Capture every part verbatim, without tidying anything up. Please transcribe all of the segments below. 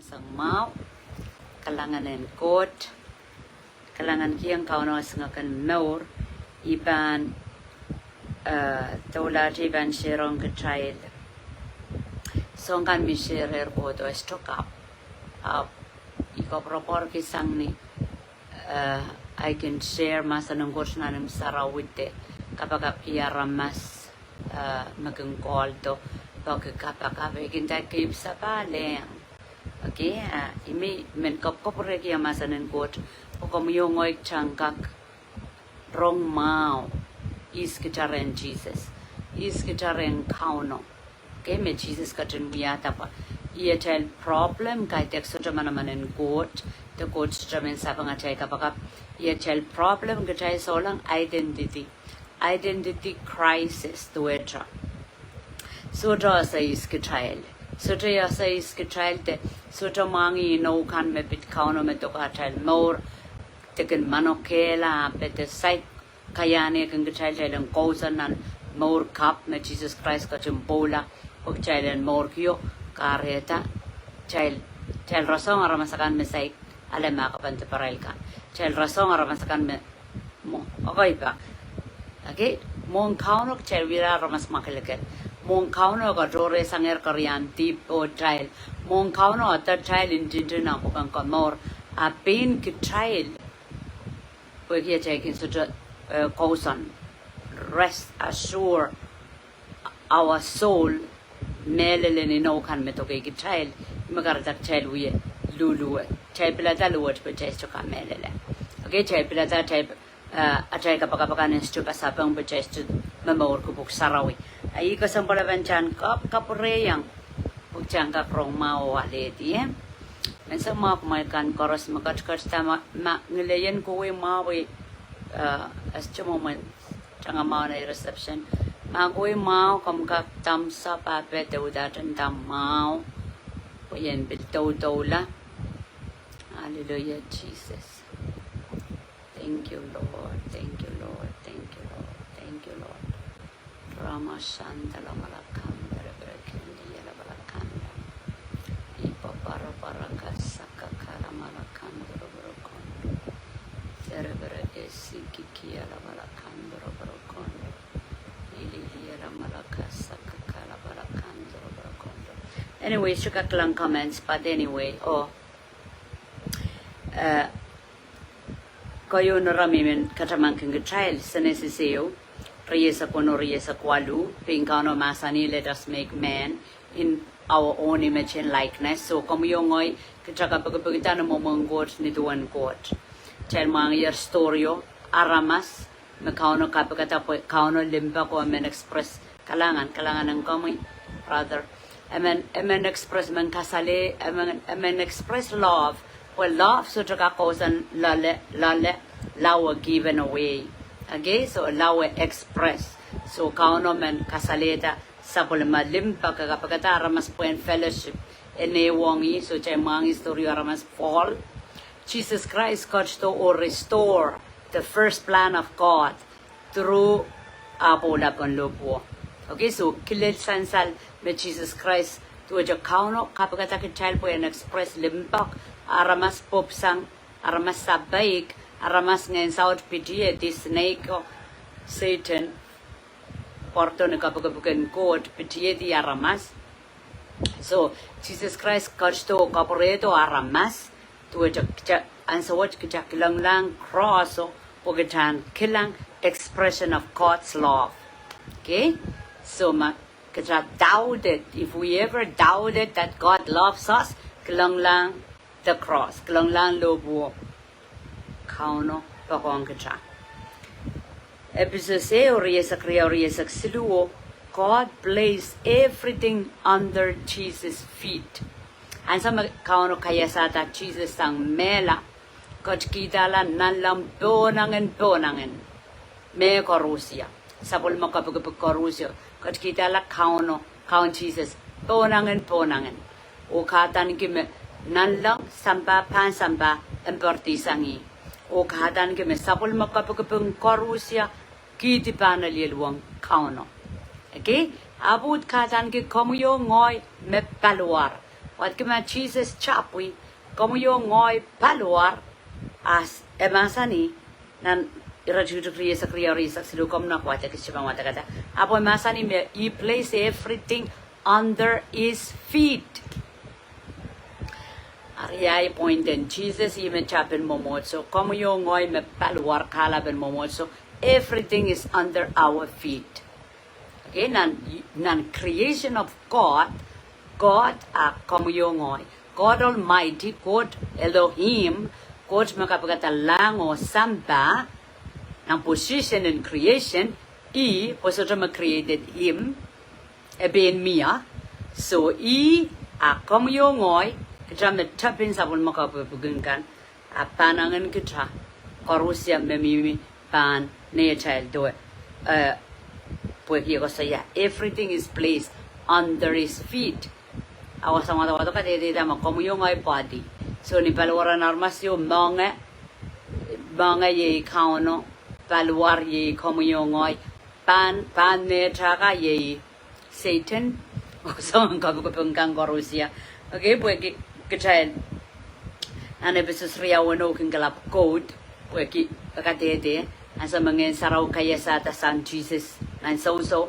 Sang mwahu, kalahngan en Koht, kalahngan kihong Kauno singek en mour, I pahn, eh, doulahte I pahn share ong kitail soahng kan me I share-er kohdo, e sohte kapw. Ahpw I koapworopworki sang ni, eh, I can share mahsen en Koht nan imw sarawi de kapakapki aramas, eh, me kin call-do, peki kapakap, e kin nda keipw sapahl eng. Okay, ah, I men, men kapwkapwurehki mahsen en Koht, pwe komwi oh ngehi kita en kak rong mwahu, ihs kita rehn Sises, ihs kita rehn Kauno. Okay, me Sises ketin wiahda pwe ih atail problem, kaidehk sohte manaman en Koht, de Koht sohte men sapeng atail kapakap, ih atail problem, kitail souleng identity, identity crisis, duwehte sohte ese ihs kitail. Sohte ese ihs kitail de sohte mwahngih inou kan me pid Kauno me doke atail mour, de kin manokehla, ahpw de saik kaiahn eh kin kitail, kitail en kousoan nan mour kapw me Sises Krais ketin pwoula, pwe kitail en mourkio, kahrehda kitail, kitail rasehng aramas akan me saik ale mahkopen diparail kan. Kitail rasehng aramas akan me mwo, okay pak. Okay, mwohn Kauno kitail wia aramas mwakelekel. Mwohn Kauno e katohrehsangehr kerian dihp pohtail. Mwohn Kauno adatail ntingdi nan pwuken komour. A pein kitail, pwehki atail kin sohte, eh, kousoan, rest assure our soul, mehlel en inou kan me doke kitail, me kahrehda kitail wie luluwe. Kitail pilada luwet pwe kitail sohte kamehlele. Okay, kitail pilada kitail, eh, atail kapakap akan en sohte pasapeng pwe kitail sohte momourki Pwuhk Sarawi. A ih kesempwal pahn kita en kapwkapwurehiong pwe kita en kak rong mwahu oh alehdi, eh. Menseng mwahu kumwail kan koaros me ketiket, ma, ma ngilen kohwei mwahu, eh, e sohte mwomwen tanga mwahu nei reception. Ma kohwei mwahu, komw kak thumbs up, ahpw de udahte nda mwahu, pwe I en pil doudoula. Hallelujah, Jesus. Thank you, Lord. Thank you, Lord. Thank you, Lord. Thank you, Lord. Ramashanda la malakanda, rebere kendi la malakanda. Ipa para para kasaka kala malakanda, rebere kondo. Rebere esi kikia la malakanda, rebere kondo. Ililia la malakasaka kala malakanda, rebere kondo. Anyway, sohte kak kilang comments, but anyway, oh. Eh, koahiek me I men katamankin kitail, Senesis ehu, rieisek weneu, rieisek waluh, pein Kauno mahsanih, let us make man in our own image and likeness. So, komwi oh ngehi, kita kapikipikda ni mwomwen Koht, ni duwen Koht. Kitail mwahngiher story o aramas me Kauno kapikada pwe Kauno limpoak oh e men express. Kalahngan, kalahngan en komwi, brother. E men, e men express, men kasale, e men, e men express love. Pwe love sohte kak kousoan loale, loale, lao e given away. Okay, so lao e express. So Kauno men kasalehda sapwellime limpoak, e kapikada aramas pwehn fellowship. E nehwong ih, so kitail mwahngi story o aramas fall. Jesus Christ ketido oh restore the first plan of God through ah pwoula pohn lohpwuo. Okay, so kilel sansal me Jesus Christ, duwehte Kauno kapikada kitail pwe en express limpoak, aramas pwupwsang, aramas sapeik, aramas ngehn saut pitihedi, snake o Sehdan, pwardo ni kapikipik en Koht, pitihedi aramas. So, Jesus Christ ketido, kapwurehdo aramas, duwehte kita, ansou wet kita kilenglahng cross o, pwe kita en kilang expression of God's love. Okay? So, ma kita doubted, if we ever doubted that God loves us, kilenglahng the cross, kilenglahng lohpwuo, Kauno poakohng kita. Episos ehu, rieisek riau, rieisek siluh o, God placed everything under Jesus' feet. Ansou me Kauno kaiasada Jesus sang mehla, ketikihda nanleng pohnangin, pohnangin. Mehkoarusie, sapwellime kapikipik koarusie, ketikihda Kauno, Kaun Jesus, pohnangin, pohnangin. Oh kahdaneki me nanleng sampah, pahn sampah, en poaridi sang ih. Oh kahdaneki me sapwellime kapikipik koarusie, kihdi pahn liel ong Kauno. Okay? Ahpw kahdaneki komwi oh ngehi me paliwar. Wadki ma Sises tapwi, komwi oh ngehi paliwar, as e mahsanih nan iretikitik rieisek riau, rieisek siluh, komw nda wadek, kitail pahn wadek dah. Ahpw e mahsanih me he place everything under his feet. Eri ahi point en Sises ih me tapin mwomwohdiso, komwi oh ngehi me paliwar, kahlap en mwomwohdiso, everything is under our feet. Okay, nan, nan creation of God, God ah komwi oh ngehi. God Almighty, God Elohim, God me kapikada lahng oh sampah, nan position in creation, ih pwe sohte me created him, e pein mie. So ih ah komwi oh ngehi, kitail me tapin sapwellime kapwukapwuk kan, a pahn anahne kitail koaros me mihmi pahn neitail duwe. Eh, pwehki e koasoia, everything is placed under his feet. A wasa mwadawado kadehde me komwi oh ngehi body. So ni paliwar en aramas ieu, moange, moange iei Kauno, paliwar iei komwi oh ngehi, pahn, pahn neitail ka iei Sehdan, oh soangen kapwukapwuk kan koaros. Okay, pwehki kitail nan Episos riau weneu kin kalap Koht, pwehki e kadehde, ansou me Ngehn Sarawi kaiasada sang Sises nan sousou,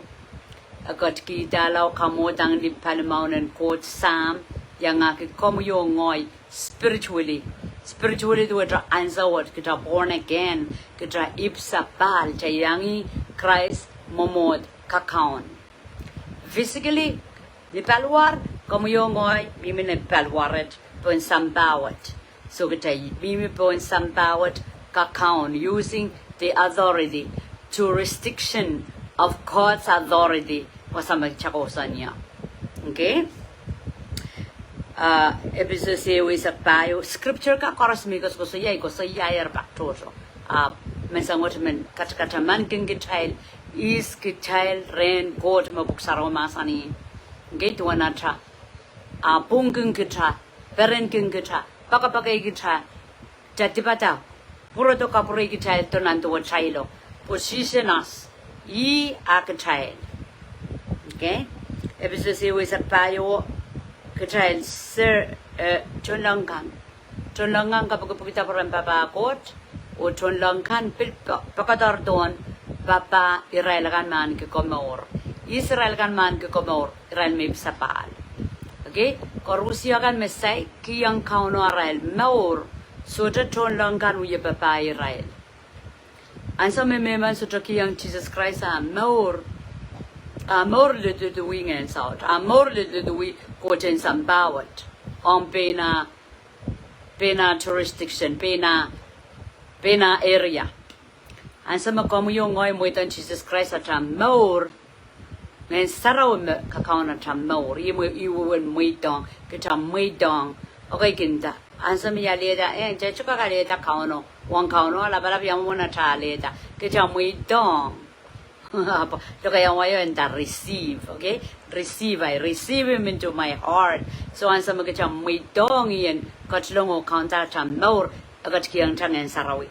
e ketikihda lao kamwohdahng ni palimaun en Koht Sahm, iangahki komwi oh ngehi spiritually. Spiritually duwehte ansou wet kitail born again, kitail ipwsapahl, kitail iang Krais mwomwohd kakaun. Physically, ni paliwar, komwi oh ngehi mihmi ni paliwar wet, pohn sampah wet. So kitail mihmi pohn sampah wet kakaun, using the authority, jurisdiction of God's authority, wasa me kitail kohsang ie. Okay? Ah, Episos ehu eisek pahieu, scripture kan koaros me koasokoasoia, koasoiaier pak tohto. Ah, menseng wet men katakatamankin kitail, ihs kitail rehn Koht me Pwuhk Sarawi mahsanih. Okay, duwen atail, ah, pwungkin kitail, perenkin kitail, poakepoakei kitail, kitail dipada, pwurodo kapwurei kitail do nan duwehtailo. Position us, ih ah kitail. Okay? Episos ehu eisek pahieu, kitail ser, eh, tohnleng kan. Tohnleng kan kapwukipwukda peren papah Koht, oh tohnleng kan pil pe-, pekeder pohn papah irail akan me ahneki komour. Ihs irail akan me ahneki komour? Irail me ipwsapahl. Okay? Koaros akan me saikinte kihong Kauno arail mour, sohte tohnleng kan wie papah irail. Ansou me mehmen sohte kihong Sises Krais ah mour, ah mour lidlidwei ngehn saut, ah mour lidlidwei Koht en sampah wet, ong pein ah, pein ah jurisdiction, pein ah, pein ah area. Ansou me komwi oh ngehi mweidohng Sises Krais atail mour, Ngehn Sarawi me kakaun atail mour, ih me, ih wehwehn mweidohng, kitail mweidohng. Okay, kin nda, ansou me I alehda, eh, kitail sohte kak alehda Kauno, wang Kauno lapalap, ia mwomwen atail alehda? Kitail mweidohng. Ahpw lokaiahn wai o e nda receive, okay? Receive, I receive him into my heart. So ansou me kitail mweidohng ih en ketilong oh kaunda atail mour, e ketikihong kitail Ngehn Sarawi.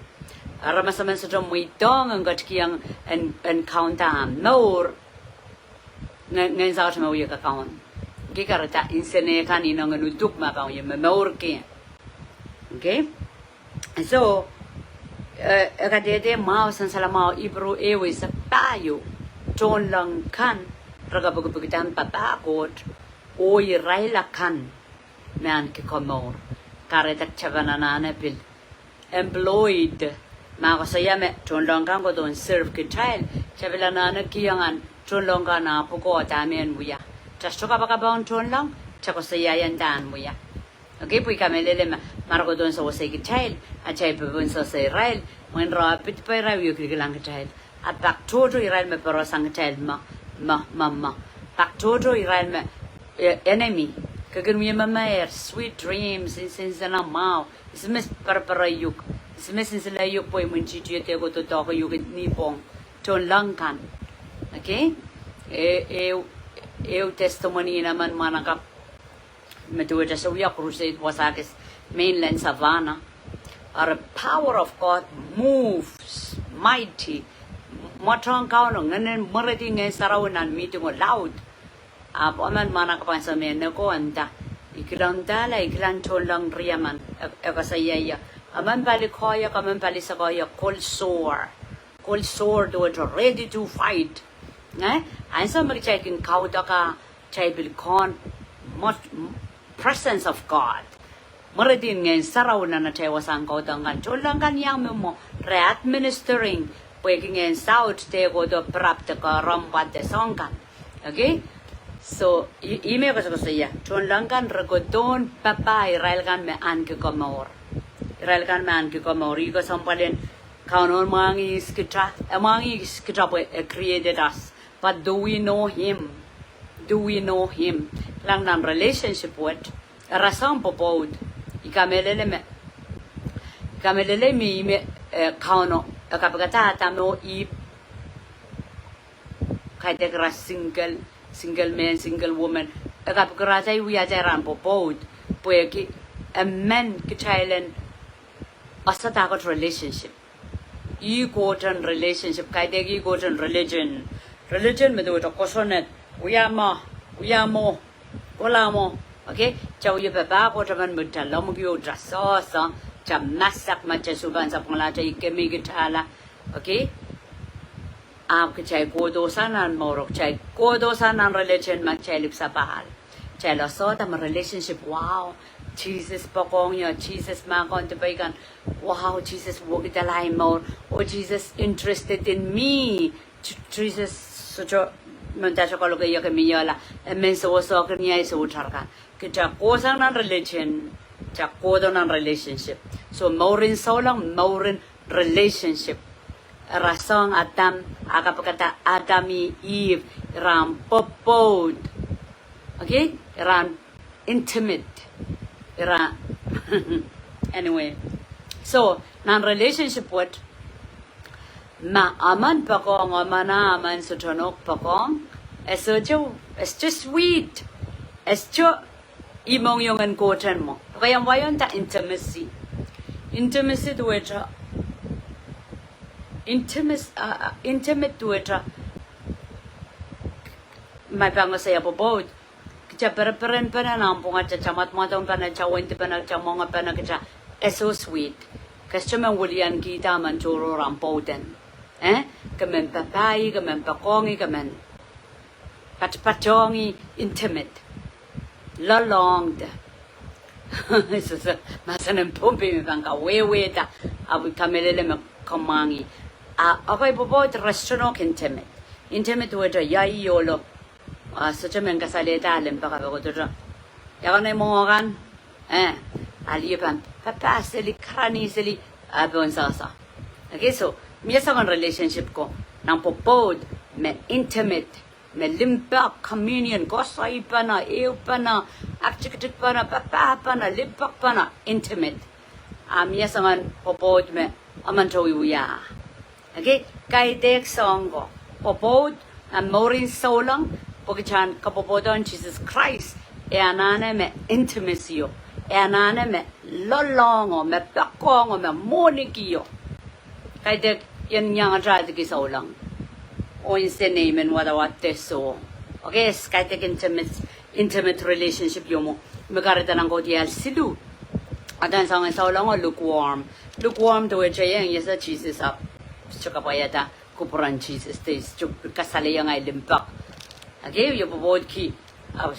Aramas emen sohte mweidohng en ketikihong, en, en kaunda ah mour, nge-, ngehn saut me wie kakaun. Okay, kahrehda insenei kan inengen uduk me pahn wie momourki. Okay? So, eh, e kadehde mwahu, sansal mwahu, Ipru ehu eisek pahieu, tohnleng kan re kapwukipwukdahng papah Koht, oh irail akan me ahneki komour. Kahrehda kitail pahn anahne pil employed. Ma koasoia me tohnleng kan kohdohn serve kitail, kitail pil anahne kihong ahn tohnleng kan ah pwukoa dahme en wia. Kitail sohte kapakap ong tohnleng, kitail koasoia ia dahn wia. Okay, pwe I kamehlele me, ma re kohdohn sewese kitail, atail popohl sewese irail, mwein re pid pwe irail wie kilikilang kitail. A pak tohto irail me poarosang kitail me, me, me, me. Pak tohto irail me, eh, enemy. Ke kin wie memeir, sweet dreams, nsensenamwahu. Ihs me perepere uhk. Ihs me nsensenla uhk pwe imwintihti e kohdo doadoahk uhk ni pwong. Tohnleng kan. Okay? E, e, ehu testimony en emen mwahnakapw me duwehte se wia crusade wasa kis mainland Savannah. Eri power of God moves mighty. Mwoatohng Kauno, ngehnen mweredi Ngehn Sarawi nan mihting o laud. Ahpw emen mwahnakapw ansou me e neko e nda, I kilang dahla, i kilang tohnleng riemen, e, e koasoia ie. Emen pali koahiek, emen pali se koahiek, kol sohr. Kol sohr duwehte ready to fight. Eh? Ansou me kitail kin kaudok, kitail pil kohn, mo-, presence of God. Mwuridin Ngehn Sarawi nan atail wasahn kaudok kan. Tohnleng kan iang me mwo, re administering, pwehki ngehn saut de kohdo pirap de koarom pwand de soahng kan. Okay? So, i, ih me koasokoasoia. Tohnleng kan re kohdohn papah irail kan me ahneki komour. Irail kan me ahneki komour. Ih kesempwal en Kauno mwahngih ihs kita, e mwahngih ihs kita pwe e created us. But do we know him? Do we know him? Kilang nan relationship wet, e rasehng pwopwoud. I kamehlele me, i kamehlele me, ih me, eh, Kauno, e kapikada Adam oh Ihp, kaidehk ira single, single man, single woman. E kapikirada, e wia ira nan pwopwoud. Pwehki emen kitail en ese dahkot relationship. Ih kohdohn relationship, kaidehk ih kohdohn religion. Religion me duwehte kosonned, wia mwo, wia mwo, kohla mwo. Okay? Kitail wie papah Koht emen me kitail lemmwiki oh kitail sohsoh, kitail masak ma kitail sohpahn sapwungala, kitail kemehkitala. Okay? Ahpw kitail kohdohsang nan mour, kitail kohdohsang nan religion ma kitail ipwsapahl. Kitail ese dahme relationship, wow. Sises poakohng ie, Sises mahkohng dipei kan. Wow, Sises wekidala ahi mour. Oh, Sises interested in me. J-, Sises sohte men dahkot kaloke ieke miehla. E men sewesehkin ie ahi soutar kan. Kitail kohsang nan religion, kitail kohdo nan relationship. So, mourin souleng, mourin relationship. E rasehng Adam, e kapikada Adam oh Ihp, ira en pwopwoud. Okay? Ira en intimate. Ira, anyway. So, nan relationship wet, ma emen poakohng emen, a emen sohte nohk poakohng, e sohte, e sohte sweet. E sohte ih mohngiong en Koht en mwo. Pwe ke iang wahda intimacy. Intimacy duwehte, intimacy, uh, uh, intimate duwehte, ma I pahn koasoia pwopwoud, kitail pereperenpene nan pwunga, kitail mwadmwadongpene, kitail wendipene, kitail mwengepene, kitail e sohte sweet. Ke sohte men wiliankihda emen tohrohr ahmw pwoud en. Eh? Ke men papah ih, ke men poakohng ih, ke men patpatohng ih, intimate. Loalloangete. Sohte mahsen en Pohnpei me pahn kawehwehda, ahpw I kamehlele me ke mwahngih. A, okay, pwopwoud re sohte nohk intimate. Intimate duwehte ia ih ohlo. A, sohte men kasalehda limpoak, ahpw e kohdo, ia kane mwo kan? Eh, a lih pahn papah seli, karanih seli, a pohn sasa. Okay, so, mie soangen relationship ko, nan pwopwoud, me intimate, me limpoak, communion, koasoaipene, ehupene, aktikitikpene, papahpene, limpoakpene, intimate. A mie soangen pwopwoud me emen tohto wia. Okay, kaidehk soahng ko. Pwopwoud, a mourin souleng, pwe kitail en kapwopwoud en Sises Krais, e anahne me intimacy o, e anahne me loalloang o, me poakohng o, me mwohniki o. Kaidehk ien iangete adiki souleng. Oh instead I men wadawad de soh. Okay, kaidehk intimate, intimate relationship ieu mwo. Me kahrehda nan Kaudiahl siluh. Uhdahn soangen souleng o lukewarm. Lukewarm duwehte iang ese Sises ahpw sohte kapwaiada kupwuren Sises de sohte kasalehiong ahi limpoak. Okay, ie pwopwoudki, ahpw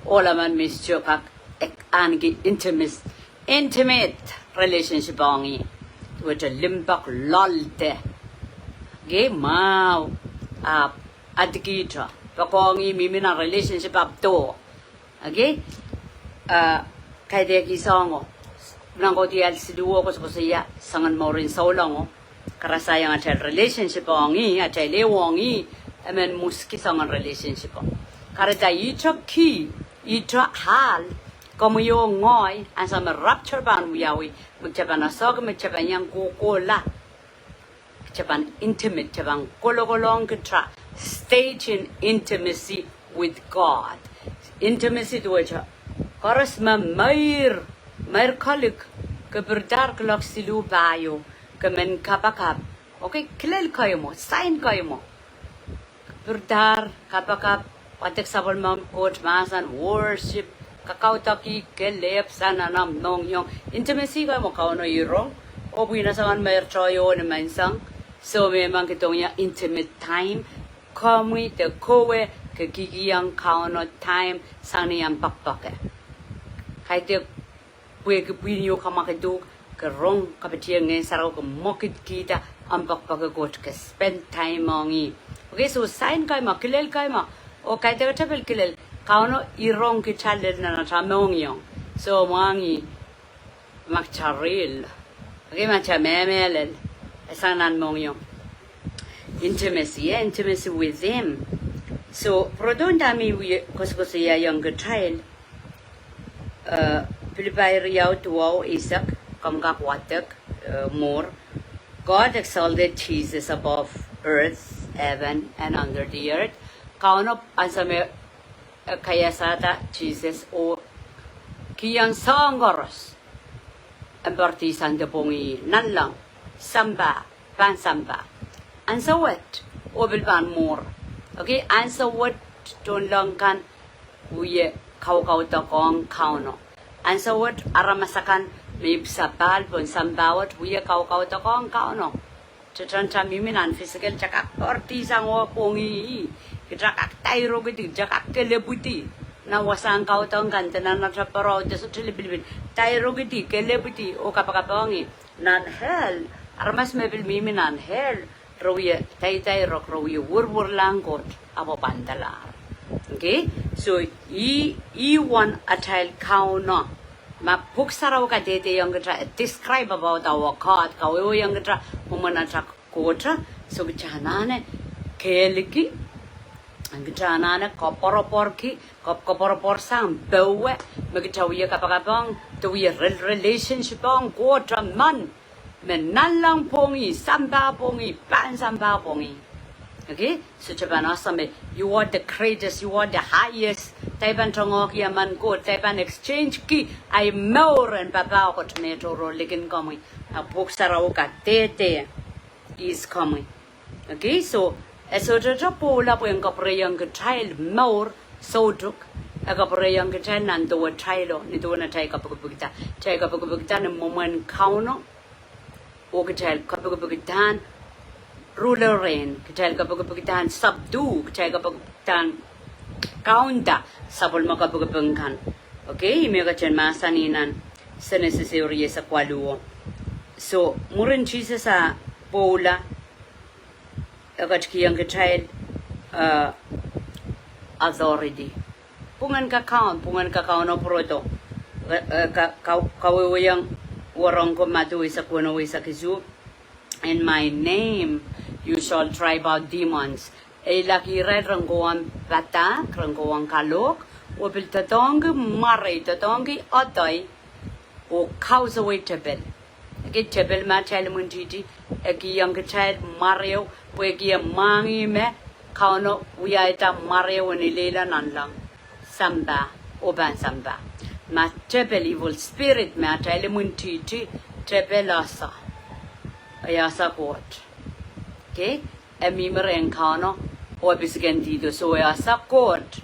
ohl emen me sohte kak, eh, ahneki intimate, intimate relationship ong ih. Duwehte limpoak loal de. Okay, mwahu, ahpw adikihte. Poakohng ih, mihmi nan relationship ahpw doh. Okay? Ah, kaidehk soangen, nan Kaudiahl siluh o koasokoasoia soangen mourin souleng o. Karasaiong atail relationship ong ih, atail ehu ong ih, e men mwuski soangen relationship o. Kahrehda ihte kih, ihte ahl, komwi oh ngehi, ansou me rapture pahn wiawi, me kitail pahn asohki, me kitail pahn iang kohkohla. Kitail pahn intimate, kitail pahn kolokolohng kitail, state in intimacy with God. Intimacy duwehte, koaros me meir, meir kolik, ke pirdahr kuloak siluh pahieu, ke men kapakap. Okay, kilel kei mwo, sign kei mwo. Pirdahr, kapakap, wadek sapwellimen Koht mahsen, worship, Kakaudoki, kelehpw, sang nan omw mohngiong. Intimacy kan me Kauno irong, oh pwihn sang nan meirtoio ni menseng. So me mengkidong ia intimate time. Komwi de kowe ke kihkihong Kauno time sang ni omw poakepoake. Kaidehk pwehki pwihn ieu kamwakid uhk, ke rong kapitieng Ngehn Sarawi, ke mwekidkihda omw poakepoake Koht, ke spend time ong ih. Okay, so sign kan me kilel kan me, oh kaidehk tepel kilel, Kauno irong kitail lel nan atail mohngiong. So mwahngih, ma kitail real. Okay, ma kitail mehlel, e sang nan mohngiong. Intimacy, eh, intimacy with him. So pwurodo nda me I wie koasokoasoiaiong kitail, eh, Pilipai riau duwau eisek, komw kak wadek, eh, mwuhr. God exalted Jesus above earth, heaven, and under the earth. Kauno ansou me e kaiasada Sises oh kihong soahng koaros en poaridi sang de pwongih nanleng, sampah, pahn sampah. Ansou wet oh pil pahn mwuhr. Okay, ansou wet tohnleng kan wie kaukaudok ong Kauno. Ansou wet aramas akan me ipwsapahl pohn sampah wet wie kaukaudok ong Kauno. Tetail mihmi nan physical, kitail kak poaridi sang oh pwongih ih. Kitail kak dairokidi, kitail kak kelehpwidi nan wasahn kaudok kan de nan atail pwurehng de sohte lipilipil. Dairokidi, kelehpwidi oh kapakap ong ih. Nan hell, aramas me pil mihmi nan hell, re wie daidairok, re wie wurwurlahng Koht, ahpw pahn dalahr. Okay? So, ih, ih uwen atail Kauno. Ma Pwuhk Sarawi kadehdehiong kitail, describe about our God, kawehwehiong kitail mwomwen atail Koht, so kitail anahne kehliki, kitail anahne koapworopworki, koap-, koapworopwor sang powe me kitail wie kapakap ong, de wie rel-, relationship ong Koht emen, me nanleng pwongih, sampah pwongih, pahn sampah pwongih. Okay? So kitail pahn ese me, you are the greatest, you are the highest. Kitail pahn tongoki emen Koht, kitail pahn exchange-ki ahi mour en papah Koht me tohrohr likin komwi. A Pwuhk Sarawi kadehde ihs komwi. Okay, so, e sohte pwoula pwehn kapwurehiong kitail mour soutuk, e kapwurehiong kitail nan duwen atail, oh, ni duwen atail kapikipikda. Kitail kapikipikda ni mwomwen Kauno, oh kitail kapikipikdahn rule and reign, kitail kapikipikdahn subdue, kitail kapikipikdahn kaunda sapwellime kapikipik kan. Okay, ih me ketin mahsanih nan Senesis ehu rieisek waluh. So, mwurin Sises ah pwoula, e ketikihong kitail, eh, authority. Pwungen kakaun, pwungen kakaun oh pwurodo. Eh, eh, ka-, ka-, kawehwehiong wereng ko Madiu eisek weneu eisek isuh. In my name you shall drive out demons. E ilahki irail ren kohwong padahk, ren kohwong kalohk, oh pil doadoahngki mwarei, doadoahngki odoih, oh kausawei tepel. Okay, tepel me atail imwintihti, e kihong kitail mwareo, pwehki e mwahngih me Kauno wiahda mwareo en ileila nanleng, sampah, oh pahn sampah. Ma tepel, evil spirit me atail imwintihti, tepel ese, e ese Koht. Okay? E mihmi rehn Kauno, oh e pisikendihdo, so e ese Koht.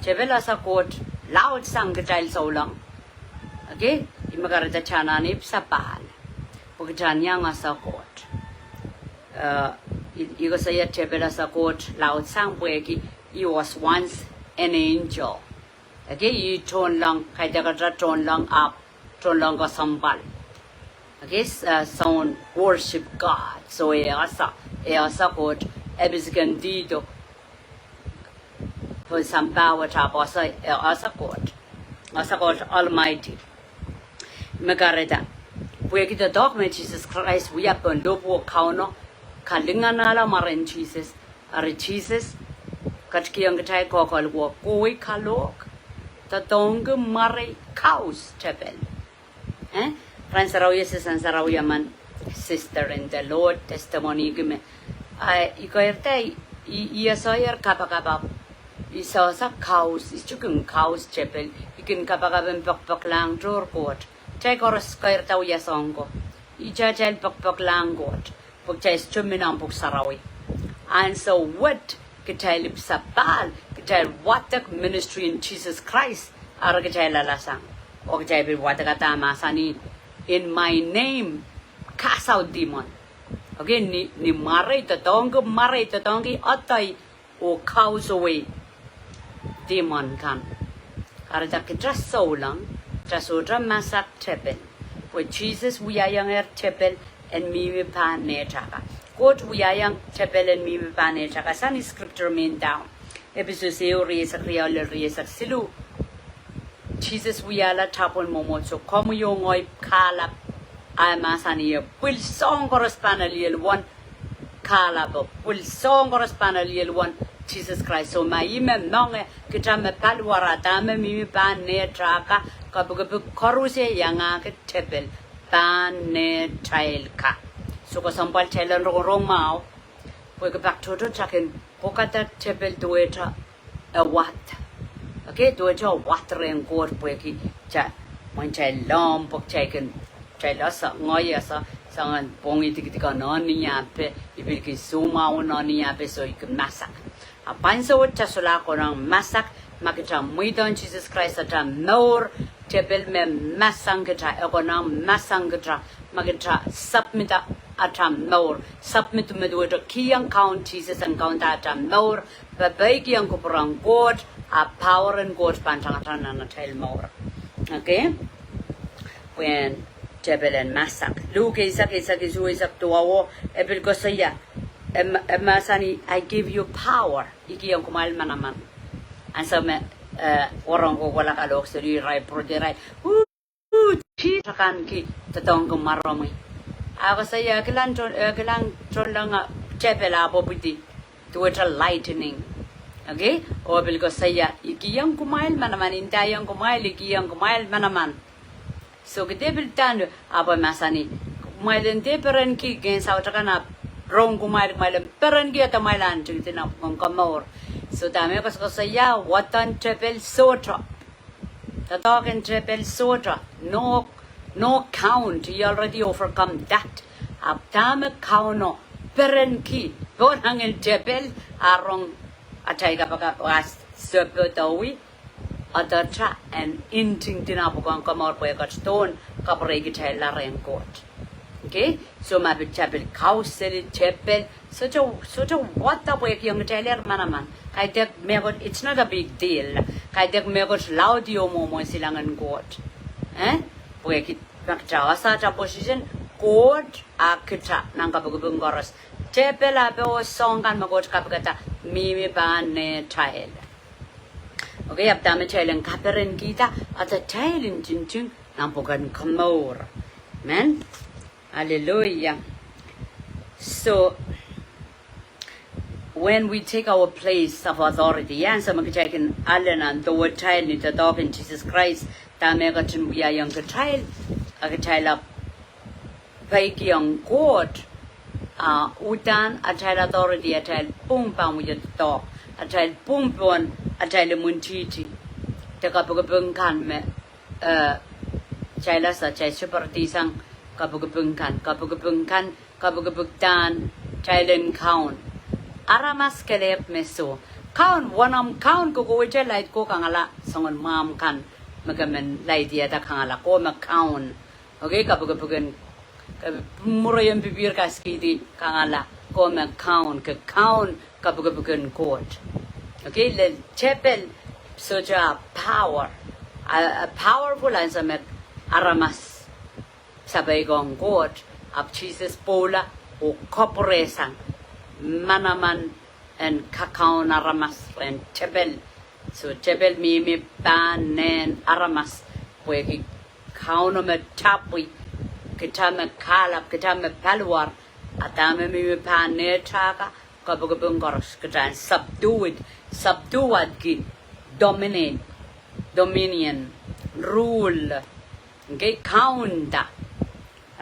Tepel ese Koht laudsang kitail souleng. Okay? Ih me kahrehda kitail anahne ipwsapahl, pwe kitail iang ese Koht. Eh, i, i koasoia tepel ese Koht laudsang pwehki he was once an angel. Okay, ih tohnleng, kaidehkte tohnleng ahpw, tohnleng kesempwal. Okay, s-, eh, soun worship God. So e ese, e ese Koht, e pisikendihdo pohn sampah wet ahpw ese, e ese Koht. Ese Koht Almighty. Me kahrehda, pwehki doadoahk me Sises Krais wia pohn lohpwuo Kauno, kalinganahla mwaren Sises, eri Sises ketikihong kitail koakoahl, kohwei kalohk, doadoahngki mwarei, kaus tepel. Eh? Rahn Sarawi, Sises Rahn Sarawi emen, sister in the Lord, testimony ki me, ah, i keirda, i, i esehier kapakap, i sehse kaus, i kin kaus tepel, i kin kapakap en pekpeklahng tohr Koht. Kitail koaros keirda wia soang ko. I kitail pekpeklahng Koht, pwe kitail sohte mi nan Pwuhk Sarawi. Ansou wet kitail ipwsapahl, kitail wadek ministry en Sises Krais, Ara kitail alasang. Oh kitail pil wadek ada mahsanih, "In my name, cast out demon." Okay, ni, ni mwarei doadoahngki, mwarei doadoahngki, adai oh kausawei demon kan. Kahrehda kita souleng, kita sohte masak tepel. Pwe Sises wiahiong ehr tepel en mihmi pahn nehtaka. Koht wiahiong tepel en mihmi pahn nehtaka. Sang ni scripture me ndahng Episos ehu rieisek riau lel rieisek siluh. Sises wiahla tapwen mwomwohdiso, komwi oh ngehi kahlap, a mahsanih, pwil soahng koaros pahn aliel uwen kahlap, pwil soahng koaros pahn aliel uwen Sises Krais. So ma ih me moange, kita me paliwar, a dahme mihmi pahn nehtaka, kapikipik koaros iangahki tepel pahn nehtail ka. So kesempwal kitail en rongorong mwahu, pwehki pak tohto kita kin pwukada tepel duwehte e wad. Okay, duwehte e wad rehn Koht pwehki kita, mwein kitail lomw pwe kitail kin, kitail ese, ngehi ese, soangen pwongih dikedik en oniape, I pil kin soumwahu en oniape, so I kin masak. A pahn sewese kita solahr konehng masak, ma kita mweidohng Sises Krais atail mour, tepel me masang kita, e konehng masang kita, ma kita submit atail mour, submit me duwehte kihong Kaun Sises en kaunda atail mour, pwe peikiong kupwuren Koht, a power en Koht pahn tangatang nan atail mour. Okay? Pwehn tepel en masak. Luk eisek, eisek isuh, eisek duwau, e pil koasoia, e ma-, e mahsanih, "I give you power." I kihong kumwail manaman. Ansou me, eh, wahnpoaron kohkohla kalohk seli irail pwurehng irail, "Ooh, ooh, Sises, akan ki doadoahngki mwaromwi." A koasoia, "Kilang to-, eh, kilang tohnleng, ah, tepel ahpw pwidi duwehte lightning." Okay? Oh pil koasoia, "I kihong kumwail manaman, I ndaiong kumwail, I kihong kumwail manaman." So ke dehr pil dahn, ahpw e mahsanih, "Kumwail en dehr perenki ngehn saut akan, ahpw rong kumwail, kumwail en perenki, a kumwail en ntingdi nan pwukoahn komour." So dahme e koasokoasoia, wadek en tepel sohte. Doadoahk en tepel sohte. No, no count. He already overcome that. Ahpw dahme Kauno perenki, pohn angin tepel, a rong atail kapakap, a sepe dowi, adahte en ntingdi nan pwukoahn komour pwe e ketidohn kapwurehkitailla rehn Koht. Okay? So ma pil, kita pil kauseli tepel, sohte, sohte wadek pwe e kihong kitailehr manaman. Kaidehk mehkot, it's not a big deal. Kaidehk mehkot laud oh mwomwohdiso langin Koht. Eh? Pwehki ma kita ese atail position, Koht a kita nan kapikipik koaros. Tepel ahpw oh soahng kan me Koht kapikada mihmi pahn neitail. Okay, ahpw dahme kitail en kaperenkihda, adatail ntingdi nan pwukoahn komour. Amen. Hallelujah. So, when we take our place of authority, ansou me kitail kin ale nan dowetail ni doadoahk en Sises Krais, dahme e ketin wiahiong kitail, a kitail ahpw peikiong Koht, a uhdahn atail authority, atail pwung pahn wia doadoahk, atail pwung pohn atail imwintihti, de kapikipik kan me, eh, kitail ese, kitail sohte pahn dihsang kapikipik kan, kapikipik kan, kapikipik dahn, kitail en kaun. Aramas kelehpw me soh. Kaun, wenamw kaun, ke kohwei te laid ko kangala, soangen mwahmw kan me ke men laidiada kangala, ko me kaun. Okay, kapikipik en, ke mwurin pipihr kaskihdi kangala, ko me kaun, ke kaun kapikipik en Koht. Okay, lel tepel sohte power. A, a powerful ansou me aramas sapeik ong Koht, ahpw Sises pwoula oh kapwurehsang manaman en kakaun aramas rehn tepel. So tepel mihmi pahn nehn aramas, pwehki Kauno me tapwi, kita me kahlap, kita me paliwar, a dahme mihmi pahn neitail ka, kapikipik koaros, kita en subdue it, subdue wadki, dominate, dominion, rule, okay, kaunda.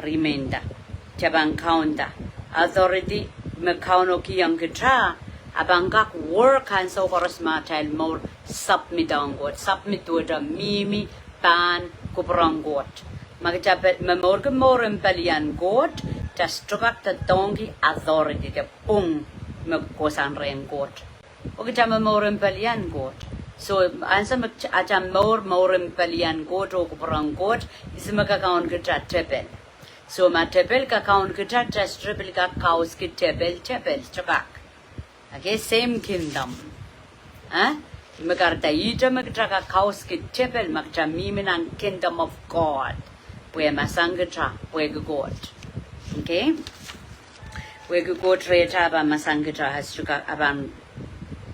Remain da. Kita pahn kaunda. Authority me Kauno kihong kita, a pahn kak work ansou koaros me atail mour submit ong Koht. Submit duwehte mihmi pahn kupwur ong Koht. Ma kita pil momourki mour en pelien Koht, kita sohte kak doadoahngki authority, de pwung me kohsang rehn Koht. Oh kita momour en pelien Koht. So, ansou me ata mour, mour en pelien Koht oh kupwuren Koht, ihs me kakaun kita? Tepel. So, ma tepel kakaun kita, kita sohte pil kak kauski tepel, tepel, sohte kak. Okay, same kingdom. Eh? Me kahrehda ihte me kita kak kauski tepel, ma kita mihmi nan kingdom of God. Pwe e mahsanih kita, pwehki Koht. Okay? Pwehki Koht rehtail pahn mahsanih kita, as to ka-, a pahn,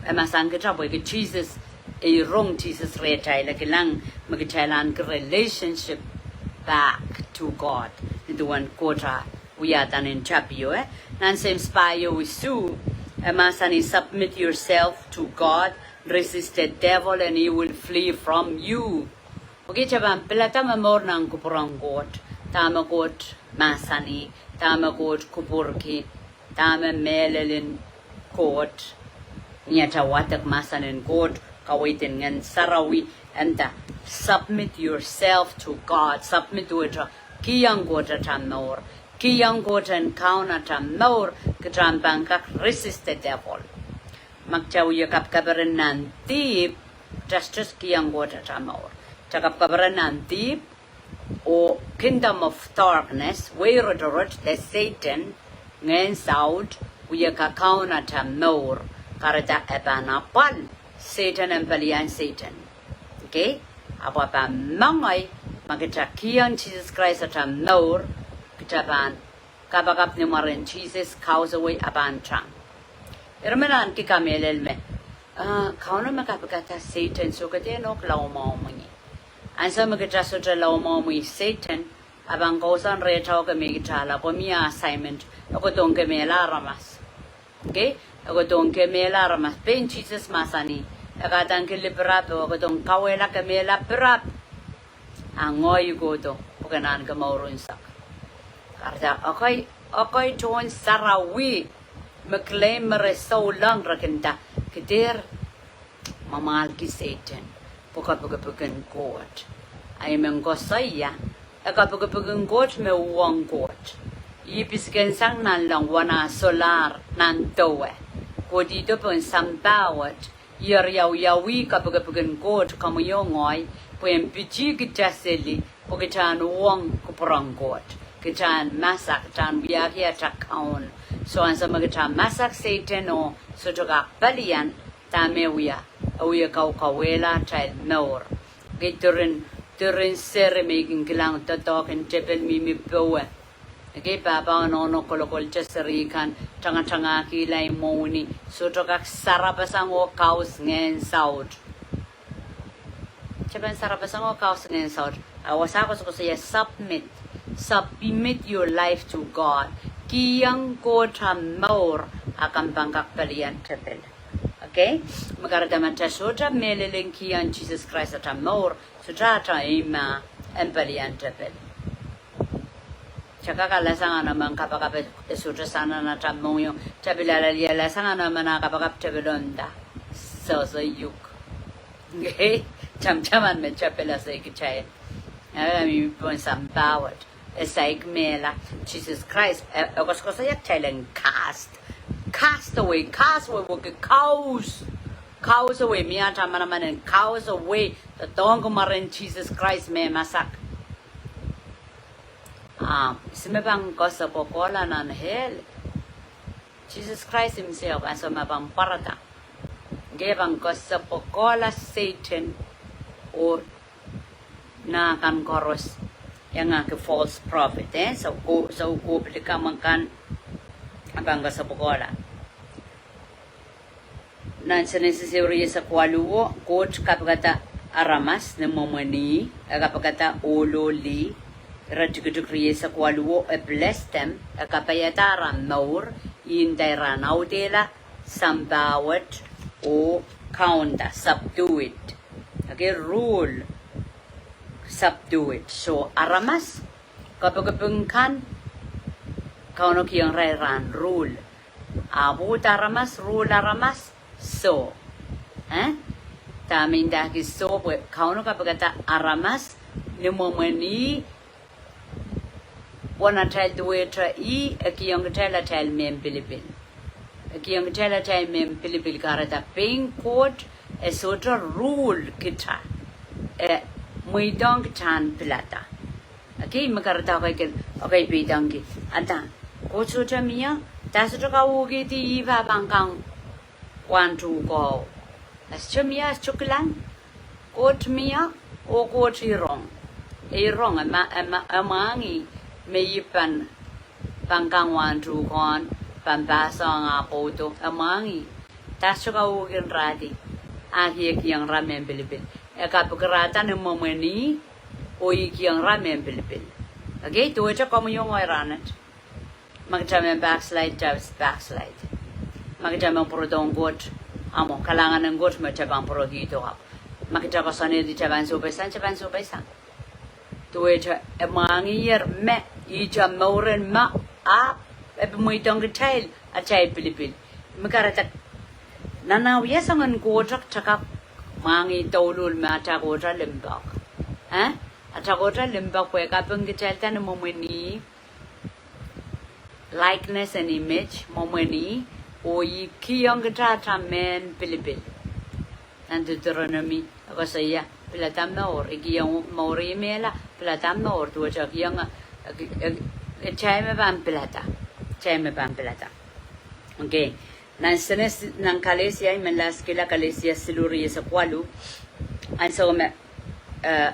e mahsanih kita, pwehki Sises, e rong Sises rehtail, e kilang me kitail ahneki relationship back to God. Ni duwen Koht a wiahda nan tapio, eh? Nan Seims pahieu isuh, e mahsanih, submit yourself to God, resist the devil and he will flee from you. Okay, kita pahn pilada momour nan kupwuren Koht, dahme Koht mahsanih, dahme Koht kupwurki, dahme mehlel en Koht, ni ata wadek mahsen en Koht, kaweid en Ngehn Sarawi, and, uh, submit yourself to God, submit wehte kihong Koht ata mour, kihong Koht en kaun ata mour, kita pahn kak resist the devil. Ma kita wie kapkaperen nan dihp, kita sohte kihong Koht ata mour. Kita kapkaperen nan dihp, oh kingdom of darkness, wehi rotorot, de Satan, ngehn saut, wie kakaun ata mour, kahrehda e pahn apwal, Satan en pelien Satan. Okay? Ahpw e pahn mengei, ma kita kihong Sises Krais ata mour, kita pahn kapakap ni mwaren Sises, kausawei, a pahn tang. Eri me nan kak kamehlele me, ah, Kauno me kapikada Satan, soh ke dehr nohk laumohmwi. Ansou me kita sohte laumohmwi Satan, a pahn kousoan rehtail ke me kita la, pwe mie assignment, e kohdohng kemehla aramas. Okay? E kohdohng kemehla aramas. Pein Sises mahsanih, e kadaneki lipirap, e kohdohng kauwehla kemehla pirap. A ngehi kohdo, pwe ke ahneki mour unsek. Kahrehda, okay, okay, tohn sarawi, me claim me re souleng, re kin nda, ke dehr mwamwahlki Satan, pwe kapikipik en Koht. A I men koasoia, e kapikipik en Koht me uhwong Koht. Ih pisikensang nanleng wana solahr nan dowe. Kohdihdo pohn sampah wet, ih wiawiawi kapikipik en Koht, komwi oh ngehi, pwe en pitih kita seli, pwe kita en uhwong kupwuren Koht. Kita en masak, kita en wiahki ata kaun. So ansou me kita masak Satan oh sohte kak pelien, dahme e wia, e wie kaukauwehla atail mour. Ke diren, diren seri me I kin kilang doadoahk en tepel mihmi powe. Okay, pahpa oh nohno kolokolte seri kan, tangatangahkihla imwowni, sohte kak sarapasang oh kaus ngehn saut. Sohte pahn sarapasang oh kaus ngehn saut. A wasa koasokoasoia submit. Submit your life to God. Kihong Koht ahmw mour, a komw pahn kak pelien tepel. Okay? Me kahrehda ma kita sohte mehlel en kihong Sises Krais ata mour, sohte ata eimah en pelien tepel. Kita kak alasang emen kapakap e sohte sang nan ata mohngiong, kita pil alehdi alasang emen a kapakap tepel oh nda, sohte uhk. Okay? Tamataman me tepel ese kitail. A mihmi pohn sampah wet. E saik mehla, Sises Krais, e, e koasokoasoia kitail en cast. Cast away, cast away, wehwehki kaus. Kausawei, mie ata manaman en kausawei, doadoahngki mwaren Sises Krais me masak. Ah, ihs me pahn koasoakoakohla nan hell? Sises Krais himself, ansou me e pahn pwarada. Ngehi pahn koasoakoakohla Satan oh nah kan koaros, iangahki false prophet, eh? So ko, so ko pil kamwakan, e pahn koasoakoakohla. Nan Senesis ehu rieisek waluh, Koht kapikada aramas ni mwomwen ih, e kapikada ohl oh lih, ire tikitik rieisek waluh, e bless them, e kapaiada ara mour, ih nda ira en audehla sampah wet oh kaunda, subdue it. Okay, rule, subdue it. So aramas, kapikipik kan, Kauno kihong ira ira en rule. Ahpw uhd aramas rule aramas, soh. Eh? Dahme ndahki soh, pwe Kauno kapikada aramas ni mwomwen ih, uwen atail duwehte ih, e kihong kitail atail mehn pilipil. E kihong kitail atail mehn pilipil, kahrehda pein Koht E sohte rule kita. E mweidohng kita en pilada. Okay, me kahrehda kei kin, okay, peidengki. Ada, Koht sohte mie, de sohte kauhkihdi ih pahn kang wahn tuhko. E sohte mie, e sohte kilang. Koht mie, oh Koht irong. E irong, e ma, e ma, e mwahngih me ih pahn, pahn kang wahn tuhko, pahn pahsohng ah pwoudo, e mwahngih. De sohte kauhkin rahdi, ah ih kihong ira mehn pilipil. E kapikirada ni mwomwen ih, oh ih kihong ira mehn pilipil. Okay, duwehte komwi oh ngehi rahnwet. Ma kita men backslide, kita backslide. Ma kita men pwurodohng Koht, a mwo, kalahngan en Koht me kita pahn pwurokihdo ahpw. Ma kita koasoanehdi kita pahn sohpeisang, kita pahn sohpeisang. Duwehte e mwahngihier me, ihte mouren me, ahpw, e pil mweidohng kitail, atail pilipil. Me kahrehda, nan ah wia soangen Koht, kita kak mwahngih douluhl me atail Koht limpoak. Eh? Atail Koht limpoak pwe e kaping kitailda ni mwomwen ih, likeness and image, mwomwen ih, oh ih kihong kita atail mehn pilipil. Nan Deuteronomy, e koasoia, pilada mour, I kihong mour ih mehla, pilada mour, duwehte kihong, eh, eh, eh, kitail me pahn pilada. Kitail me pahn pilada. Okay. Nan Senes-, nan Kalesia, I men laskihla Kalesia siluh rieisek waluh. Ansou me, eh,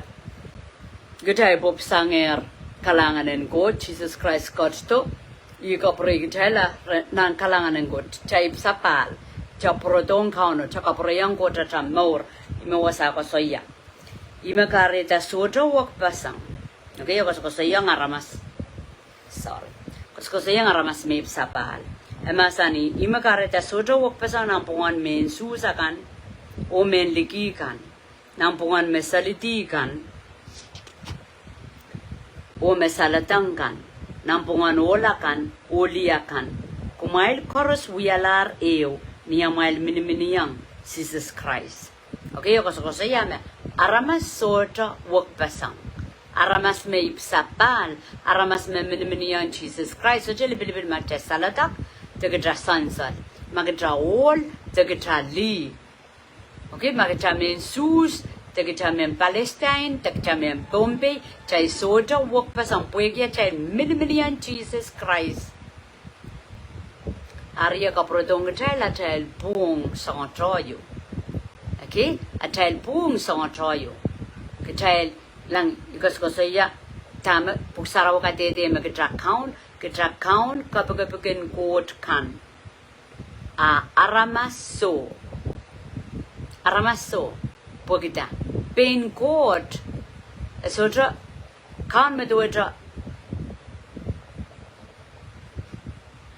kitail pwupwsangehr kalahngan en Koht, Sises Krais ketido, ih kapwurei kitailla re-, nan kalahngan en Koht, kita ipwsapahl, kita pwurodohng Kauno, kita kapwureiong Koht atail mour, ih me wasa koasoia. Ih me kahrehda sohte wekpeseng. Okay, e koasokoasoiong aramas. Sorry. Koasokoasoiong aramas me ipwsapahl. E mahsanih, ih me kahrehda sohte wekpeseng nanpwungen mehn Suhs akan, oh mehn liki kan, nanpwungen me salidi kan, oh me saledek kan, nanpwungen ohl akan, oh lih akan. Kumwail koaros wialahr ehu, ni amwail miniminiong Sises Krais. Okay, e koasokoasoia me aramas sohte wekpeseng. Aramas me ipwsapahl, aramas me miniminiong Sises Krais, sohte lipilipil ma kita saledek, de kita sansal. Ma kita ohl, de kita lih. Okay, ma kita mehn Suhs, de kita mehn Palestine, de kita mehn Pohnpei, kitail sohte wekpeseng pwehki atail miniminiong Sises Krais. Eri e kapwurodohng kitail atail pwuhng soangoatoaio. Okay? Atail pwuhng soangoatoaio. Kitail kilang, I koasokoasoia, dahme Pwuhk Sarawi kadehde me kita kaun, kita kaun kepikipik en Koht kan. A aramas soh. Aramas soh. Pwehki dah? Pein Koht, e sohte, kaun me duwehte,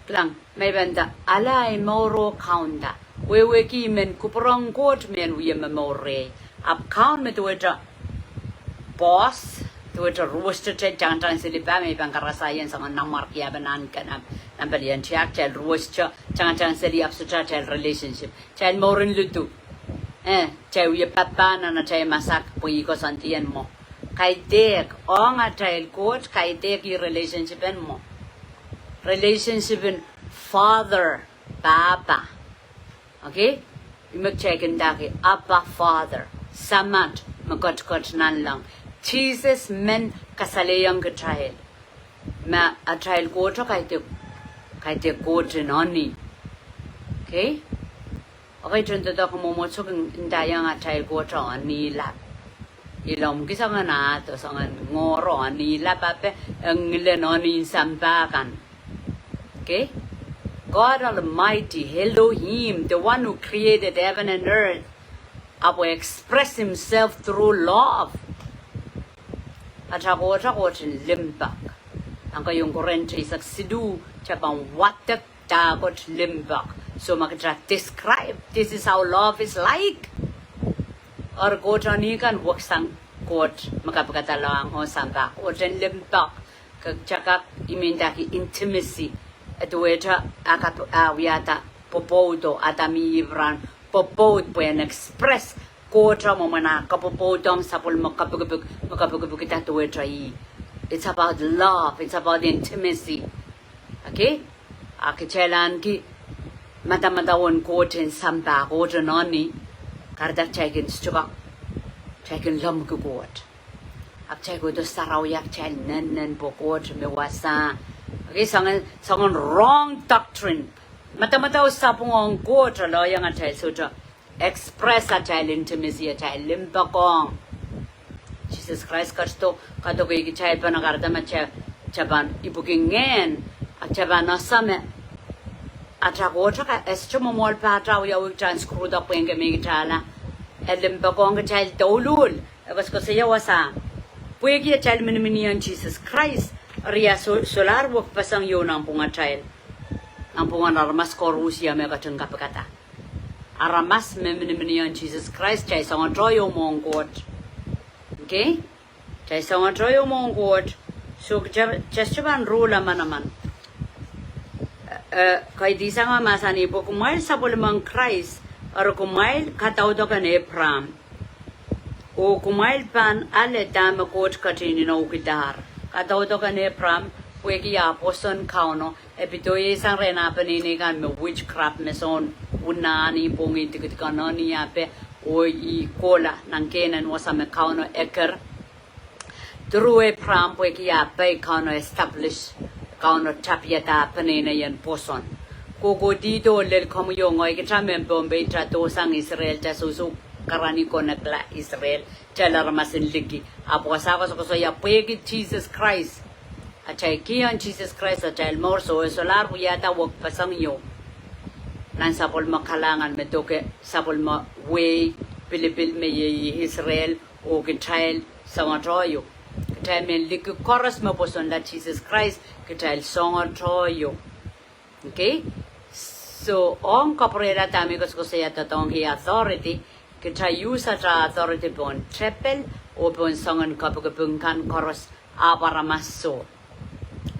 kilang, me I pahn nda, ale ahi mour oh kaunda. Wehwehki I men kupwurong Koht me en wie momour rehi. Ahpw kaun me duwehte boss, duwehte ruwet, sohte tangatang seli pahpa, me I pahn karasahiong soangen nanmwarkien pahn nan, nan, nan pelien tiahk, kitail ruwet, tangatang seli ahpw sohte atail relationship. Kitail mour en lidu. Eh, kitail wie pahpa nan atail masak pwe ih koasoandi en mwo. Kaidehk, ong atail Koht, kaidehk ih relationship en mwo. Relationship en father, pahpa. Okay? Ih me kitail kin ndahki, Abba Father, Samat me ketiket nanleng. Sises men kasalehiong kitail me atail Kohto kaidehk, kaidehk Koht en eni. Okay? Okay, tohndoadoahk mwomwohdiso kin ndaiong atail Kohto eni lap. Ih lomw kihsang nan ahdo, soangen ngohro eni lap, ahpw e ngilen eni sampah kan. Okay? God Almighty, Elohim, the one who created heaven and earth, ahpw express himself through love. Atail Kohto Koht en limpoak. Nan keieun Korint eisek siluh, kita pahn wadek dah Koht limpoak. So ma kita describe, this is how love is like. Eri Koht eni kan weksang Koht me kapikada lahng oh sampah, Koht en limpoak. Ke, kita kak imwintahki intimacy. E duwehte, a kap, a wiahda pwopwoud, oh Adam Eve rahn pwopwoud pwe en express Kohto mwomwen ah kapwopwoudohng sapwellime kepikipik, me kepikipikda duwehte ih. It's about love, it's about intimacy. Okay? A kitail ahneki madamadau en Koht en sampah, Koht en eni. Kahrehda kitail kin stuck, kitail kin lemmwiki Koht. Ahpw kitail kohdo sarawi, ahpw kitail nennenpo Koht me wasa. Okay, soangen, soangen wrong doctrine. Madamadau sapwung ong Koht, a lohiong atail sohte express atail intimacy, atail limpoakohng. Sises Krais ketido, kadoke kitail pahn kahrehda ma kitail, kitail pahn ipwiki ngehn, a kitail pahn ese me atail Koht ka, e sohte mwomwohl pahtou, wiawi kitail en screwed up pwehn kemehkitala. E limpoakohng kitail douluhl, e koasokoasoia wasa. Pwehki atail miniminiong Sises Krais, eri e so-, solahr wekpeseng ieu nanpwungatail. Nanpwungen aramas koaros me ketin kapikada. Aramas me miniminiong Sises Krais, kitail soangoatoh ieu mwohn Koht. Okay? Kitail soangoatoh ieu mwohn Koht. So kitail, kitail sohte pahn rule manaman. Eh, kaidehn sang mahsanih pwe kumwail sapwellimen Krais, eri kumwail kadaudoken Abraham. Oh kumwail pahn ale dahme Koht ketin inoukidahr. Kadaudoken Abraham, pwehki ah pwoson Kauno, e pedoisang rehn ah peneinei kan me witchcraft, me soun unahn, ih pwongih dikedik en eni ape, oh ih kohla nan kehnen wasa me Kauno eker. Through Abraham, pwehki ah pai, Kauno establish, Kauno tapiada peneinei en pwoson. Kohkohdido lel komwi oh ngehi, kitail mehn Pohnpei, kitail dohsang Israel, kitail sohso karanih konekla Israel, kitail aramas en liki. Ahpw wasa koasokoasoia pwehki Sises Krais. Atail kihong Sises Krais atail mour, so e solahr wiahda wekpeseng ieu nan sapwellime kalahngan me doke sapwellime wehi pilipil me iei Israel, oh kitail soangoatoh ieu. Kitail mehn liki koaros me pwosonla Sises Krais, kitail soangoatoh ieu. Okay? So, ong kapwurehla dahme koasokoasoia doadoahngki authority, kitail use atail authority pohn tepel, oh pohn soangen kapikipik kan koaros, ahpw aramas soh.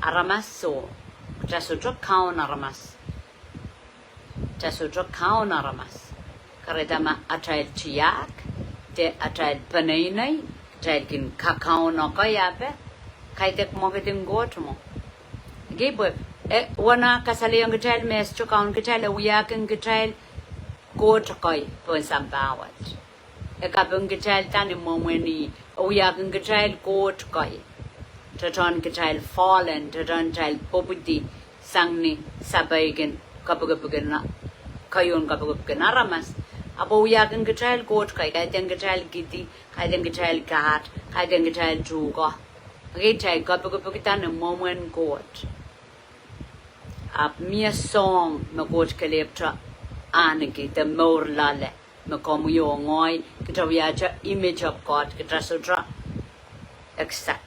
Aramas soh. Kitail sohte kaun aramas. Kitail sohte kaun aramas. Kahrehda ma atail tiahk, de atail peneinei, kitail kin kakaun ekei ape, kaidehk mwekid en Koht mwo. Okay, pwe, e, wasa kasalehiong kitail me e sohte kaun kitail, e wiahkin kitail koht ekei pohn sampah wet. E kaping kitail da ni mwomwen ih, e wiahkin kitail koht ekei. Tetohn kitail fallen, tetohn kitail pwopwidi sang ni sapeikin kapikipikin, keieun kapikipikin aramas. Ahpw e wiahkin kitail koht ekei, kaidehn kitail kidi, kaidehn kitail kaht, kaidehn kitail tuhke. Okay, kitail kapikipikda ni mwomwen Koht. Ahpw mie soahng me Koht kelehpwte ahneki de mour loale me komwi oh ngehi, kitail wiahte image of God, kitail sohte exact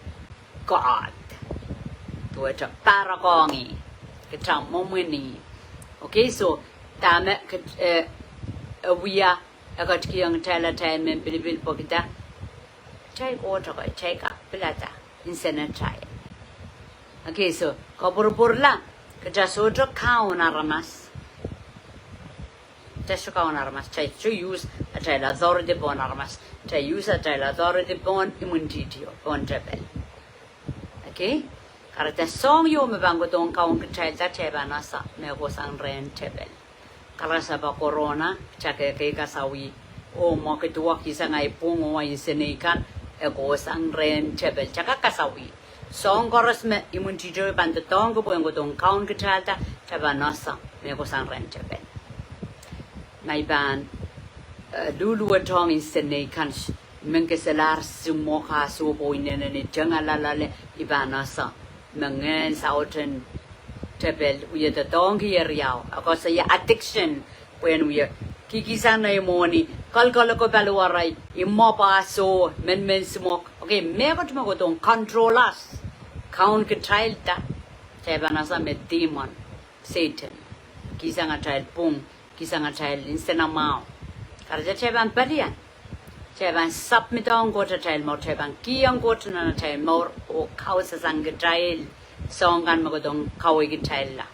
God. Duwehte pahrekohng ih, kitail mwomwen ih. Okay, so, dahme kit-, eh, e wia, e ketikihong kitail atail mehn pilipil pwehkihda kitail koht ekei, kitail kak pilada insenatail. Okay, so, kopwurupwurla, kitail sohte kaun aramas. Kitail sohte kaun aramas, kitail sohte use atail authority pohn aramas. Kitail use atail authority pohn imwintihtio, pohn tepel. Okay? Kahrehda soahng ieu me pahn kohdohng kaun kitailda, kitail pahn ese me e kohsang rehn tepel. Karasapo corona, kitail kak kasawih. Oh mwekid wet kihsang ahi pwung oh insenei kan, e kohsang rehn tepel. Kitail kak kasawih. Soahng koaros me imwintihtio pahn doadoahngki pwehn kohdohng kaun kitailda, kitail pahn ese me e kohsang rehn tepel. Ma I pahn, eh, luhluwetohng insenei kan, men keselahr simwok ah sohpo inenen ih tengala loale, I pahn ese me ngehn saut en tepel wia doadoahngki eri ahu. E koasoia addiction, pwehn wia kihkihsang nei mwohni, kolkoloko paliwarail, imwo pahso, men men simwok. Okay, mehkot me kohdohng control us, kaun kitailda, kitail pahn ese me demon, Satan, kihsang atail pwung, kihsang atail insenamwahu. Kahrehda kitail pahn pelian. Kitail pahn submit ong Koht atail mour, kitail pahn kihong Koht nan atail mour, oh kausasang kitail soahng kan me kohdohng kaweikitailla.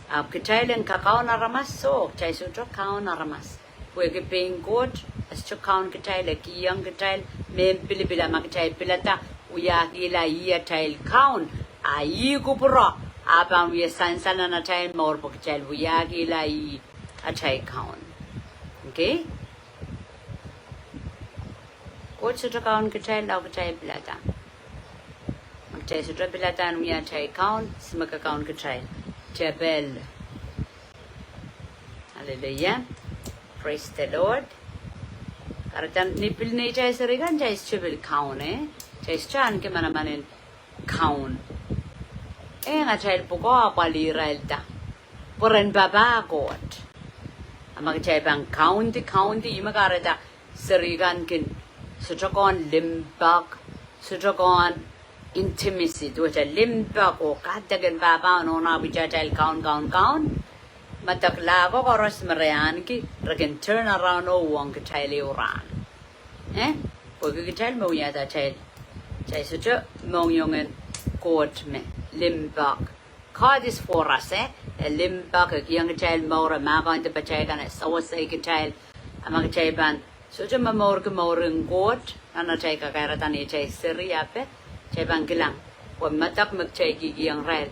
Ahpw kitail en kakaun aramas, soh, kitail sohte kaun aramas. Pwehki pein Koht e sohte kaun kitail, e kihong kitail mehn pilipil, a ma kitail pilada, wiahkihla ih atail kaun, a ih kupwuro, a pahn wia sansal nan atail mour pwe kitail wiahkihla ih atail kaun. Okay? Koht sohte kaun kitail, lao kitail pilada. Ma kitail sohte pilada en wia atail kaun, se me kakaun kitail. Tepel. Hallelujah. Praise the Lord. Kahrehda ni pil neitail seri kan, kitail sohte pil kaun, eh? Kitail sohte ahneki manaman en kaun. Eh, atail pwukoa apwalih irailda. Pwe ren papah Koht. A ma kitail pahn kaun di, kaun di, ih me kahrehda seri kan kin sohte kohn limpoak, sohte kohn intimacy, duwehte limpoak oh kadek en papah oh nohn ahpw atail kaun, kaun, kaun. Medek lahko koaros me re ahneki, re kin turn around oh uhwong kitail ehu rahn. Eh? Pwehki kitail me wiahda atail, atail sohte mohngiong en Koht me limpoak. God is for us, eh? E limpoak, e kihong kitail mour, e mahkohng dipatail kan, e sewese kitail. A ma kitail pahn sohte momourki mouren Koht nan atail kakairada ni atail seri ape, kitail pahn kilang pwe medek me kitail kihkihong irail.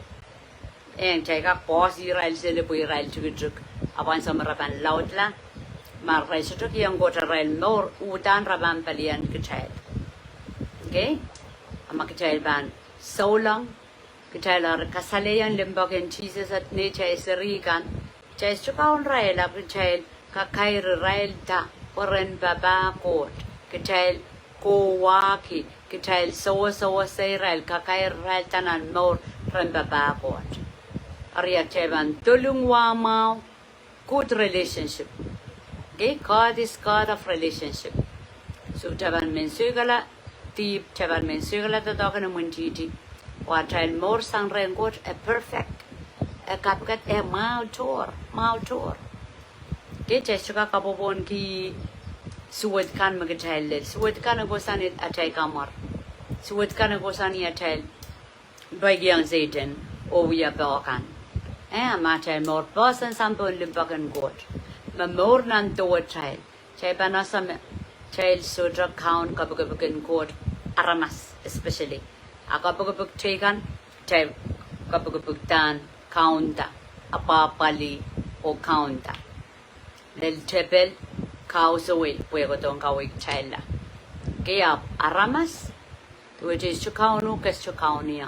Eh, kitail kak pwosohi irail seli pwe irail tikitik. Ahpw ansou me re pahn laudla, ma irail sohte kihong Koht arail mour, uhdahn re pahn pelian kitail. Okay? A ma kitail pahn souleng, kitail eri kasalehiong limpoak en Sises at neitail seri kan. Kitail sohte kaun irail, ahpw kitail kakairirailda pwe ren papah Koht. Kitail kohwahki, kitail sewesewese irail, kakairirailda nan mour ren papah Koht. Eri kitail pahn dolung wah mwahu, good relationship. Okay, God is God of relationship. So kitail pahn men soikala dihp, kitail pahn men soikala doadoahk en imwintihti. Pwe atail mour sang rehn Koht e perfect. E kapikada, e mwahu tohr, mwahu tohr. Okay, kitail sohte kak kapwopwohnki suwed kan me kitail lel. Suwed kan e kohsang atail kamwar. Suwed kan e kohsang atail peikiong Sehdan oh wia poh kan. Eh, a ma atail mour poahsoan sang pohn limpoak en Koht, me mour nan dowetail, kitail pahn ese me kitail sohte kaun kepikipik en Koht, aramas especially. A kepikipik teikan, kitail kepikipikdahn kaunda, apwapwalih oh kaunda. Lel tepel, kausawei, pwe e kohdohng kaweikitailla. Okay, ahpw aramas, duwehte sohte kaun uhk, ke sohte kaun ie.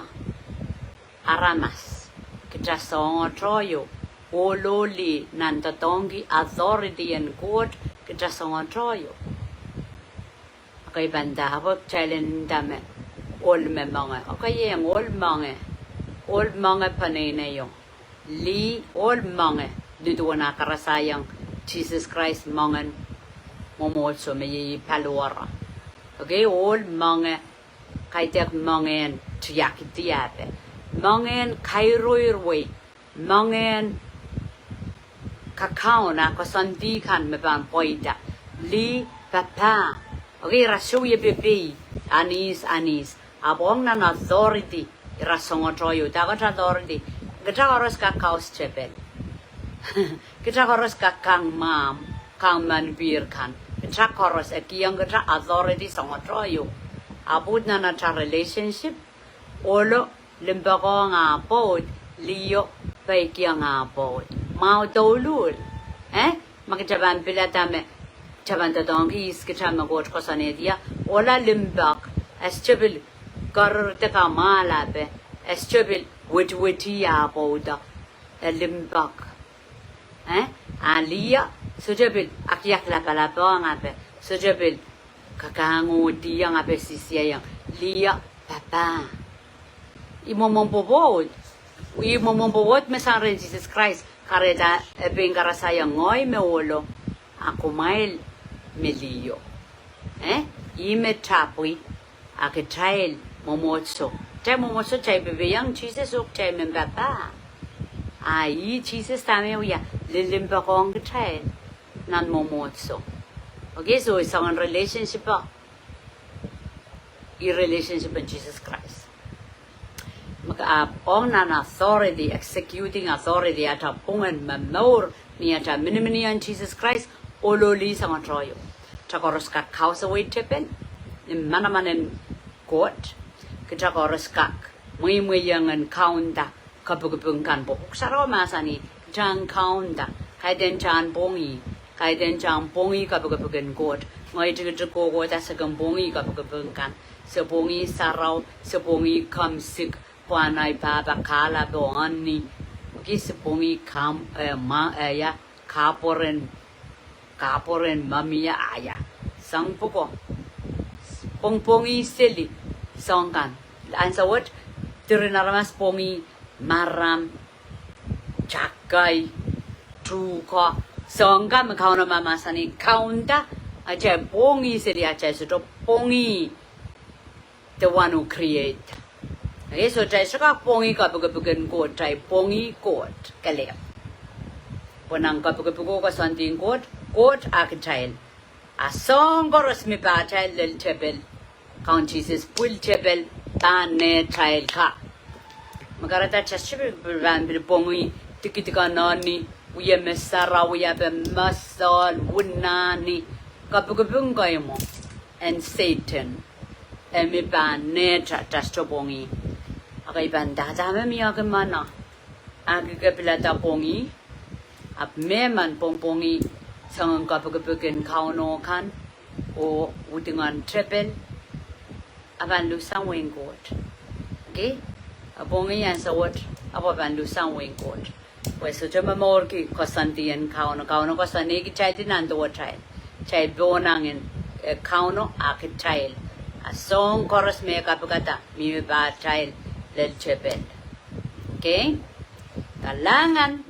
Aramas, kitail soangoatohio, ohloli nan doadoahngki authority en Koht, kitail soangoatohio. Okay, pahn dahpwe kitail en nda me ohl me moange. Okay, iang ohl moange. Ohl moange peneineio. Lih, ohl moange. Ni duwen ah karasaiong Sises Krais moangen mwomwohdiso me iei paliwaro. Okay, ohl moange. Kaidehk moangehn tiakidi ape. Moangehn kairoirwei. Moangehn kakaun, ah koasoandi kan me pahn pweida. Lih, papah. Okay, ira sou ie pepei. Anihs, anihs. Ahpw ong nan authority, ira soangoatohio. Dahkot authority? Kitail koaros kak kaus tepel. Kitail koaros kak kang mwahmw, kang menpihr kan. Kitail koaros e kihong kitail authority soangoatohio. Ahpw nan atail relationship, ohlo limpoakohng ah pwoud, lihio peikiong ah pwoud. Mwahu douluhl. Eh? Ma kitail pahn pilada me kitail pahn doadoahngki ihs kitail me Koht koasoanehdi, ohla limpoak, e sohte pil karirdi kamwahl ape, e sohte pil wetiweti ah pwoudo, e limpoak. Eh? A lihio, sohte pil akiak lapalapohng ape, sohte pil kakahngodiong ape sisiaiong. Lihio, papah. Ih mwomwohn pwopwoud. Ih mwomwohn pwopwoud me sang rehn Sises Krais. Kahrehda e pein karasaiong ngehi me ohlo, a kumwail me lihio. Eh? Ih me tapwi, a kitail mwomwohdiso. Kitail mwomwohdiso, kitail pepeiong Sises oh kitail men papah. A ih Sises dahme wia, lilimpoakohng kitail nan mwomwohdiso. Okay, so soangen relationship o, ih relationship en Sises Krais. Me ke, ah, ong nan authority, executing authority, atail pwungen me mour, ni atail miniminiong Sises Krais, ohloli soangoatohio. Kitail koaros kak kausawei tepel, ni manaman en Koht, kitail koaros kak mweimweiong en kaunda kepikipik kan pwe Pwuhk Sarawi mahsanih, kitail en kaunda, kaidehn kitail en pwongih, kaidehn kitail en pwongih kepikipik en Koht, Ngehi tikitik kohkohda se kin pwongih kapikipik kan. Se pwongih sarawi, se pwongih komsik, pwe ahi pahpa kahlap oh anahne. Ki se pwongih kam, eh, ma, eh, ia, kapwuren, kapwuren ma mie ia. Soang pwuko. Pwong, pwongih seli. Soang kan. Ansou wet, diren aramas pwongih maram, takai, tuhke. Soang kan me Kauno mahmahsanih kaunda, atail pwongih seli, atail sohte pwongih the one who create. Okay, so atail sohte kak pwongih kapikipik en Koht, atail pwongih Koht, kelehpw. Pwe nan kapikipiko koasoandi en Koht, Koht ah kitail. A soahng koaros me pahtail lel tepel, Kaun Sises pwil tepel, pahn nehtail ka. Me kahrehda atail sohte pil pahn pil pwongih, tikitik anahne, wia me sarawi, wia me mosohl, wunahne, kapikipik kei mwo en Sehdan. E me pahn nehtail, atail sohte pwongih. Okay, pahn dahda me mie ki mana. Ahki ke pilada pwongih, ahpw me men pwongpwongih soangen kapikipik en Kauno kan, oh uhdingen tepel, a pahn luhsang wehin Koht. Okay? A pwongih ansou wet, ahpw a pahn luhsang wehin Koht. Pwe sohte momourki koasoandi en Kauno, Kauno koasoanehkitaildi nan duwehtail. Kitail pohnangin, eh, Kauno ah kitail. A soahng koaros me kapikada, mie pahtail lel tepel. Okay? Kalahngan.